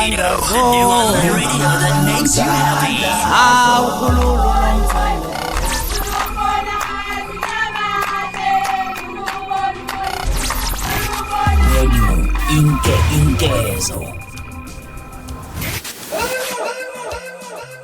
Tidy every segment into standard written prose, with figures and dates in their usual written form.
Radio, the new online radio that makes you happy. Hawu khululu nomthwalo. Radio Inke Inkezo.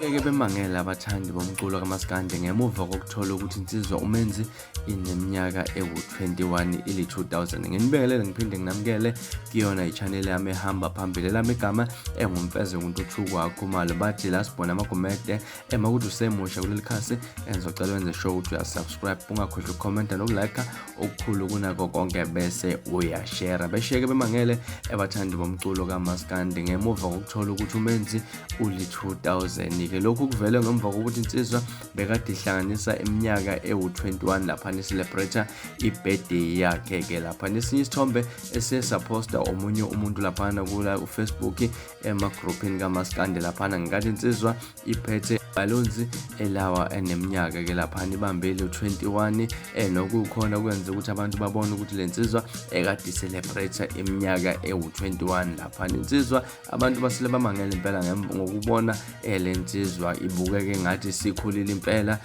Ngeke bemangele abathandi bomculo kamaskandi ngemuva kokuthola ukuthi insizwa uMenzi ineminyaka ewu-21 ili-2000. Nginibingelele ngiphinde nginamukele kuyona i-channel yami ehamba phambili, elami igama enguMfeze nguNtuthuko waKhumalo. Bathi la sibona amagumede ema ukuthi usemusha kuleli khasi, engizocela wenze sure ukuthi uyasubscribe, ungakhohlwa ukukhomenta nokulike, okukhulu kunako konke bese uyashare. Beshiyeke bemangele abathandi bomculo kamaskandi ngemuva kokuthola ukuthi uMenzi uli-2000 ke. Lokhu kuvele ngemva kokuthi insizwa bekade ihlanganisa iminyaka ewu-21 lapha ni-celebrate i-birthday yakhe ke. Lapha nesinye isithombe esiye saphosta omunye umuntu laphana kula ku-Facebook emagruphini kamaskandi laphana, ngenkathi insizwa iphethe balonzi elawa eneminyaka ke laphana ibambile u-21, nokukhona kwenza ukuthi abantu babone ukuthi le nsizwa ekade i-celebrate iminyaka ewu-21 laphana. Insizwa abantu basele bamangele impela ngokubona le nsizwa ibukeke ngathi sikhulile impela,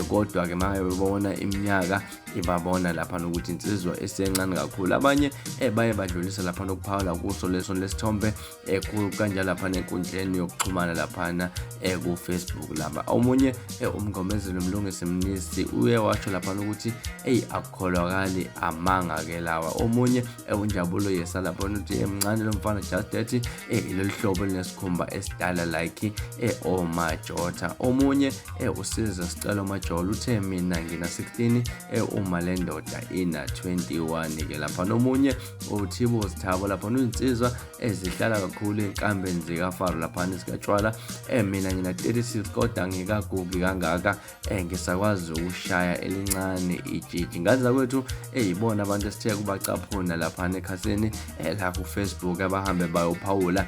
kodwa ke mangabe bebona iminyaka ibabona lapha nokuthi insizwa esencane kakhulu. Abanye baye badlulisa lapha nokuphawula kuso leso lesithombe kanjalo lapha nenkundleni yokuxhumana laphana ku-Facebook laba. Omunye umngomezeli Mlungisi Mnisi uye washo laphana ukuthi eyi akukholwakali amanga ke lawa. Omunye uNjabulo Yesa laphana uthi emncane lo mfana just ethi lolu hlobo linesikhumba esidala like omajotha. Omunye uSiza Sicelo Majolo uthe mina ngina 16 uma le ndoda ina 21 ke lapha. Nomunye uThibo Sithabo lapha uyinsizwa ezihlala kakhulu enkambeni zikaFaro laphana zikatshwala, mina ngina 36 kodwa ngikagugi kangaka, ngisakwazi ukushaya elincane itshitshi. Ngazi zakwethu eyibona abantu esithe kubacaphuna laphana ekhasini la ku-Facebook abahambe bayophawula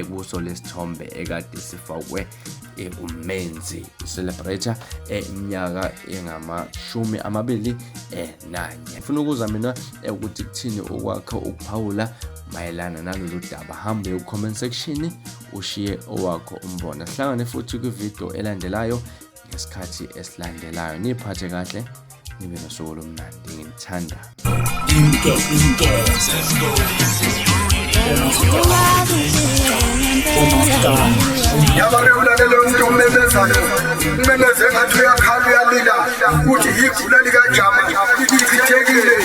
kuso lesithombe ekade sifakwe uMenzi celebrator iminyaka engama-21. Ngifuna ukuza mina ukuthi kuthini okwakho ukuphawula mayelana nalolu daba. Hambe ku-comment section ushiye owakho umbono. Sihlangane futhi kwividiyo elandelayo ngesikhathi esilandelayo. Niphathe kahle, nibe nosuku olumnandi. Nginithanda. Inke Inkezo. Yabake ulalele umuntu omemezayo, umemeze ngathi uyakhala uyalila, uthi igula likajama lichithekile.